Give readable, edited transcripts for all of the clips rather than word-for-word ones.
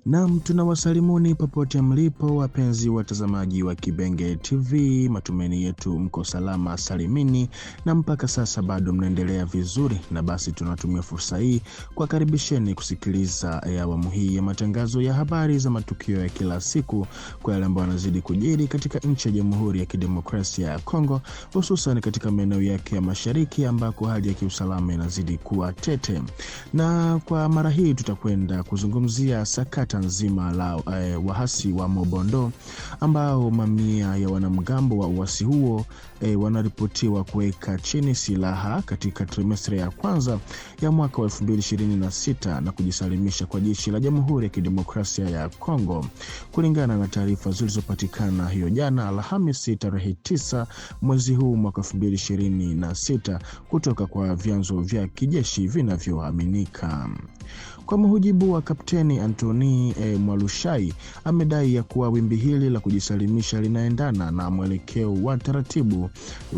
Naam, tunawasalimuni popote mlipo wapenzi watazamaji wa Kibenge TV. Matumaini yetu mko salama salimini na mpaka sasa bado mnaendelea vizuri, na basi tunatumia fursa hii kuwakaribisheni kusikiliza awamu hii ya matangazo ya habari za matukio ya kila siku kwa yale ambayo yanazidi kujiri katika nchi ya Jamhuri ya Kidemokrasia ya Kongo, hususan katika maeneo yake ya mashariki ambako hali ya kiusalama inazidi kuwa tete. Na kwa mara hii tutakwenda kuzungumzia sakata nzima la waasi wa Mobondo ambao mamia ya wanamgambo wa uasi huo wanaripotiwa kuweka chini silaha katika trimestri ya kwanza ya mwaka wa 2026 na kujisalimisha kwa jeshi la Jamhuri ya Kidemokrasia ya Kongo, kulingana na taarifa zilizopatikana hiyo jana Alhamisi tarehe 9 mwezi huu mwaka 2026 kutoka kwa vyanzo vya kijeshi vinavyoaminika. Kwa mujibu wa Kapteni Antony Mwalushai, amedai ya kuwa wimbi hili la kujisalimisha linaendana na mwelekeo wa taratibu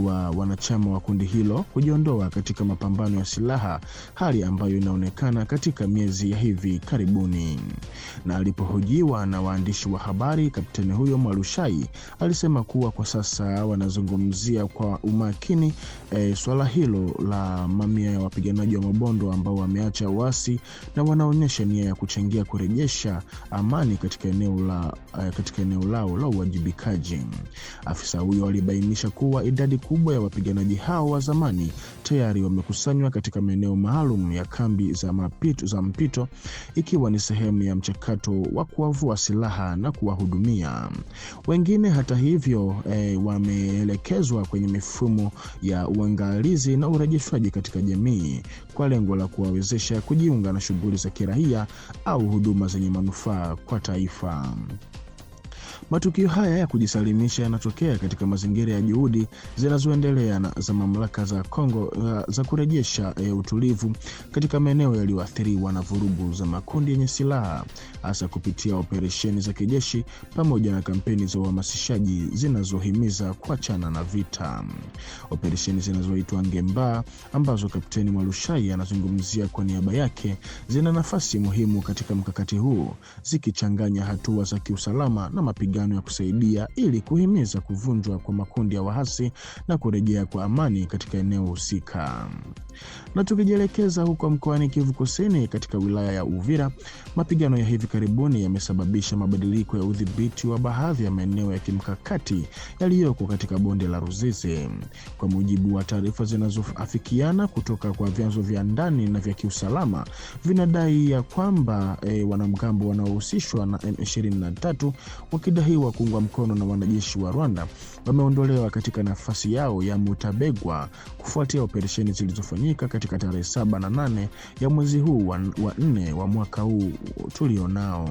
wa wanachama wa kundi hilo kujiondoa katika mapambano ya silaha, hali ambayo inaonekana katika miezi ya hivi karibuni. Na alipohojiwa na waandishi wa habari, kapteni huyo Mwalushai alisema kuwa kwa sasa wanazungumzia kwa umakini swala hilo la mamia ya wapiganaji wa Mobondo ambao wameacha uasi na wanaonyesha nia ya kuchangia kurejesha amani katika eneo lao la uwajibikaji. Afisa huyo alibainisha kuwa idadi kubwa ya wapiganaji hao wa zamani tayari wamekusanywa katika maeneo maalum ya kambi za mpito, ikiwa ni sehemu ya mchakato wa kuwavua silaha na kuwahudumia. Wengine hata hivyo wameelekezwa kwenye mifumo ya uangalizi na urejeshwaji katika jamii kwa lengo la kuwawezesha kujiunga na shughuli za kiraia au huduma zenye manufaa kwa taifa. Matukio haya ya kujisalimisha yanatokea katika mazingira ya juhudi zinazoendelea za mamlaka za Kongo za kurejesha utulivu katika maeneo yaliyoathiriwa na vurugu za makundi yenye silaha, hasa kupitia operesheni za kijeshi pamoja na kampeni za uhamasishaji zinazohimiza kuachana na vita. Operesheni zinazoitwa Ngemba, ambazo Kapteni Mwalushai anazungumzia kwa niaba yake, zina nafasi muhimu katika mkakati huu, zikichanganya hatua za kiusalama na mapigano ya kusaidia ili kuhimiza kuvunjwa kwa makundi ya waasi na kurejea kwa amani katika eneo husika. Na tukijielekeza huko mkoani Kivu Kusini katika wilaya ya Uvira, mapigano ya hivi karibuni yamesababisha mabadiliko ya udhibiti wa baadhi ya maeneo ya kimkakati yaliyoko katika bonde la Ruzizi. Kwa mujibu wa taarifa zinazoafikiana kutoka kwa vyanzo vya ndani na vya kiusalama, vinadai ya kwamba wanamgambo wanaohusishwa na M23 wakidaiwa kuungwa mkono na wanajeshi wa Rwanda wameondolewa katika nafasi yao ya Mutabegwa kufuatia operesheni zilizofanyika katika tarehe 7 na 8 ya mwezi huu wa 4 wa mwaka huu tulionao.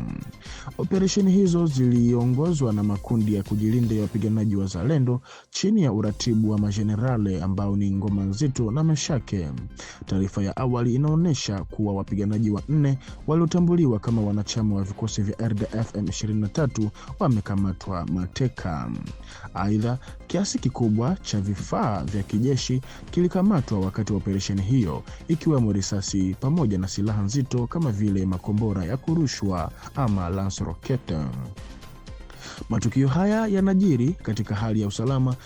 Operesheni hizo ziliongozwa na makundi ya kujilinda ya wapiganaji wa Zalendo chini ya uratibu wa majenerali ambao ni Ngoma Nzito na Meshake. Taarifa ya awali inaonyesha kuwa wapiganaji 4 waliotambuliwa kama wanachama wa vikosi vya RDF M23 wamekamatwa mateka. Aidha, kiasi kikubwa cha vifaa vya kijeshi kilikamatwa wakati wa operesheni hiyo, ikiwemo risasi pamoja na silaha nzito kama vile makombora ya kurushwa ama lance rocket. Matukio haya yanajiri katika hali ya usalama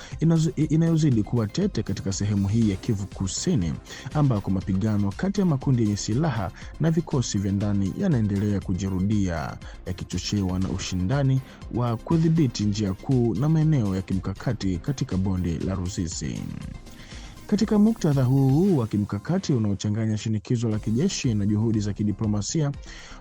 inayozidi kuwa tete katika sehemu hii ya Kivu Kusini, ambako mapigano kati ya makundi yenye silaha na vikosi vya ndani yanaendelea kujirudia, yakichochewa na ushindani wa kudhibiti njia kuu na maeneo ya kimkakati katika bonde la Ruzizi. Katika muktadha huu wa kimkakati unaochanganya shinikizo la kijeshi na juhudi za kidiplomasia,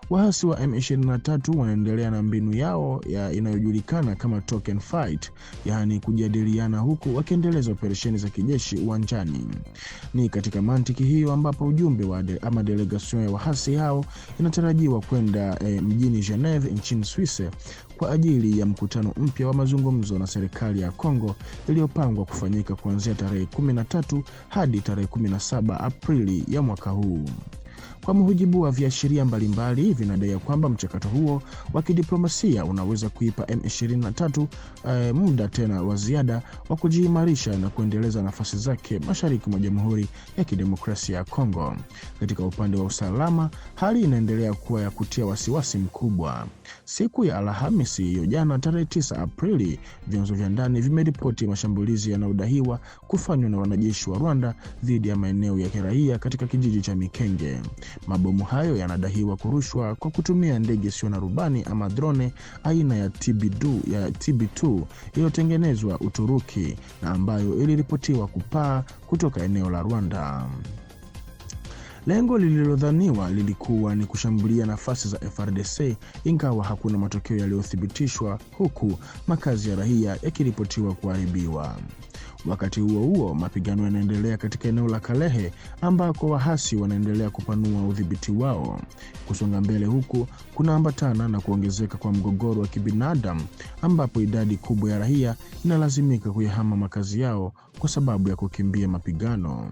waasi wa M23 wanaendelea na mbinu yao ya inayojulikana kama token fight, yaani kujadiliana huku wakiendeleza operesheni za kijeshi uwanjani. Ni katika mantiki hiyo ambapo ujumbe wa ama delegation ya waasi hao inatarajiwa kwenda mjini Geneve nchini Swisse kwa ajili ya mkutano mpya wa mazungumzo na serikali ya Kongo iliyopangwa kufanyika kuanzia tarehe 13 hadi tarehe 17 Aprili ya mwaka huu. Kwa mujibu wa viashiria mbalimbali, vinadai kwamba mchakato huo wa kidiplomasia unaweza kuipa M23 muda tena wa ziada wa kujiimarisha na kuendeleza nafasi zake mashariki mwa Jamhuri ya Kidemokrasia ya Kongo. Katika upande wa usalama, hali inaendelea kuwa ya kutia wasiwasi mkubwa. Siku ya Alhamisi hiyo jana tarehe 9 Aprili, vyanzo vya ndani vimeripoti mashambulizi yanayodaiwa kufanywa na wanajeshi wa Rwanda dhidi ya maeneo ya kiraia katika kijiji cha Mikenge. Mabomu hayo yanadaiwa kurushwa kwa kutumia ndege isiyo na rubani ama drone aina ya TB2 iliyotengenezwa Uturuki na ambayo iliripotiwa kupaa kutoka eneo la Rwanda. Lengo lililodhaniwa lilikuwa ni kushambulia nafasi za FARDC, ingawa hakuna matokeo yaliyothibitishwa, huku makazi ya raia yakiripotiwa kuharibiwa. Wakati huo huo, mapigano yanaendelea katika eneo la Kalehe ambako waasi wanaendelea kupanua udhibiti wao. Kusonga mbele huku kunaambatana na kuongezeka kwa mgogoro wa kibinadamu ambapo idadi kubwa ya raia inalazimika kuyahama makazi yao kwa sababu ya kukimbia mapigano.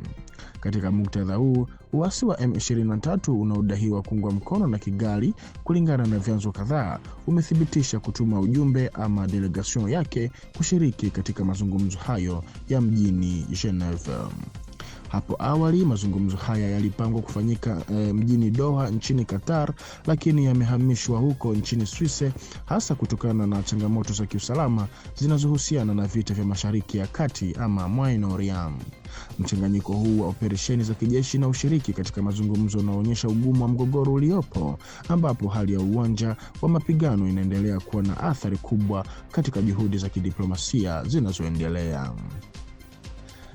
Katika muktadha huu, uasi wa M23 unaodaiwa kuungwa mkono na Kigali, kulingana na vyanzo kadhaa, umethibitisha kutuma ujumbe ama delegation yake kushiriki katika mazungumzo hayo ya mjini Geneva. Hapo awali mazungumzo haya yalipangwa kufanyika mjini Doha nchini Qatar, lakini yamehamishwa huko nchini Swisse, hasa kutokana na changamoto za kiusalama zinazohusiana na vita vya Mashariki ya Kati ama Moyen Orient. Mchanganyiko huu wa operesheni za kijeshi na ushiriki katika mazungumzo unaonyesha ugumu wa mgogoro uliopo, ambapo hali ya uwanja wa mapigano inaendelea kuwa na athari kubwa katika juhudi za kidiplomasia zinazoendelea.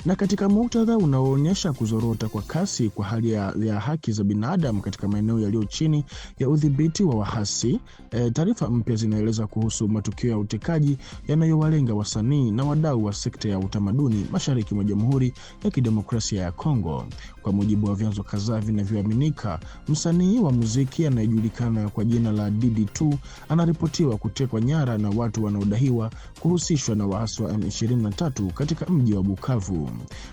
Na katika muktadha unaoonyesha kuzorota kwa kasi kwa hali ya haki za binadamu katika maeneo yaliyo chini ya udhibiti wa waasi, taarifa mpya zinaeleza kuhusu matukio ya utekaji yanayowalenga wasanii na wadau wa sekta ya utamaduni mashariki mwa Jamhuri ya Kidemokrasia ya Kongo. Kwa mujibu wa vyanzo kadhaa vinavyoaminika, msanii wa muziki anayejulikana kwa jina la DD2 anaripotiwa kutekwa nyara na watu wanaodaiwa kuhusishwa na waasi wa M23 katika mji wa Bukavu.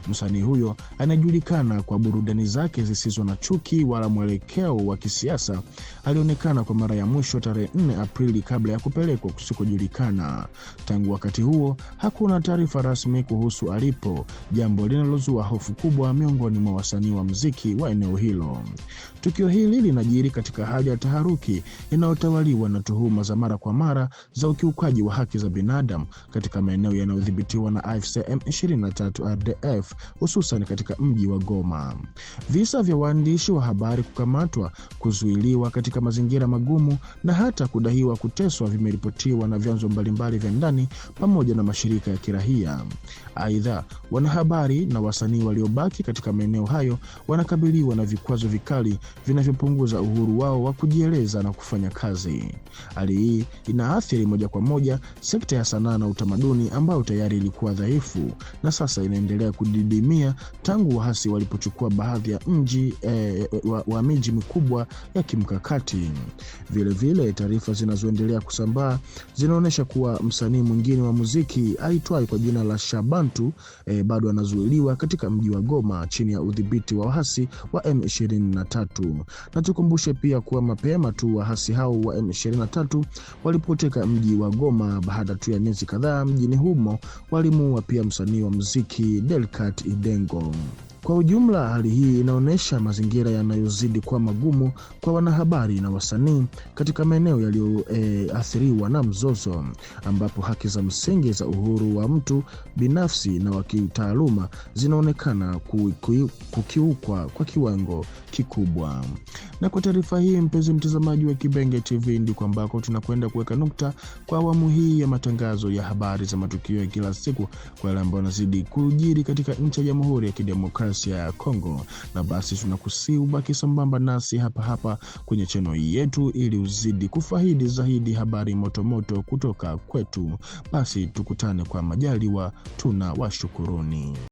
Msanii huyo anajulikana kwa burudani zake zisizo na chuki wala mwelekeo wa kisiasa. Alionekana kwa mara ya mwisho tarehe 4 Aprili kabla ya kupelekwa kusikojulikana. Tangu wakati huo hakuna taarifa rasmi kuhusu alipo, jambo linalozua hofu kubwa miongoni mwa wasanii wa muziki wa eneo hilo. Tukio hili linajiri katika hali ya taharuki inayotawaliwa na tuhuma za mara kwa mara za ukiukaji wa haki za binadamu katika maeneo yanayodhibitiwa na AFC M23 RDF, hususan katika mji wa Goma. Visa vya waandishi wa habari kukamatwa, kuzuiliwa katika mazingira magumu na hata kudaiwa kuteswa vimeripotiwa na vyanzo mbalimbali vya ndani pamoja na mashirika ya kiraia. Aidha, wanahabari na wasanii waliobaki katika maeneo hayo wanakabiliwa na vikwazo vikali vinavyopunguza uhuru wao wa kujieleza na kufanya kazi. Hali hii inaathiri moja kwa moja sekta ya sanaa na utamaduni ambayo tayari ilikuwa dhaifu na sasa inaendelea kudidimia tangu waasi walipochukua baadhi ya mji wa miji mikubwa ya kimkakati. Vilevile, taarifa zinazoendelea kusambaa zinaonyesha kuwa msanii mwingine wa muziki aitwaye kwa jina la Shabantu bado anazuiliwa katika mji wa Goma chini ya udhibiti wa waasi wa M23. Na tukumbushe pia kuwa mapema tu waasi hao wa M23 walipoteka mji wa Goma baada tu ya miezi kadhaa mjini humo walimuua pia msanii wa muziki Delcat Idengo. Kwa ujumla, hali hii inaonyesha mazingira yanayozidi kuwa magumu kwa wanahabari na wasanii katika maeneo yaliyoathiriwa na mzozo, ambapo haki za msingi za uhuru wa mtu binafsi na wa kitaaluma zinaonekana kukiukwa kwa kiwango kikubwa. Na kwa taarifa hii, mpenzi mtazamaji wa Kibenge TV, ndiko ambako tunakwenda kuweka nukta kwa awamu hii ya matangazo ya habari za matukio ya kila siku kwa yale ambayo yanazidi kujiri katika nchi ya Jamhuri ya Kidemokrasia ya Kongo. Na basi tunakusihi ubaki sambamba nasi hapa hapa kwenye channel yetu ili uzidi kufahidi zaidi habari motomoto kutoka kwetu. Basi tukutane kwa majaliwa, tuna washukuruni.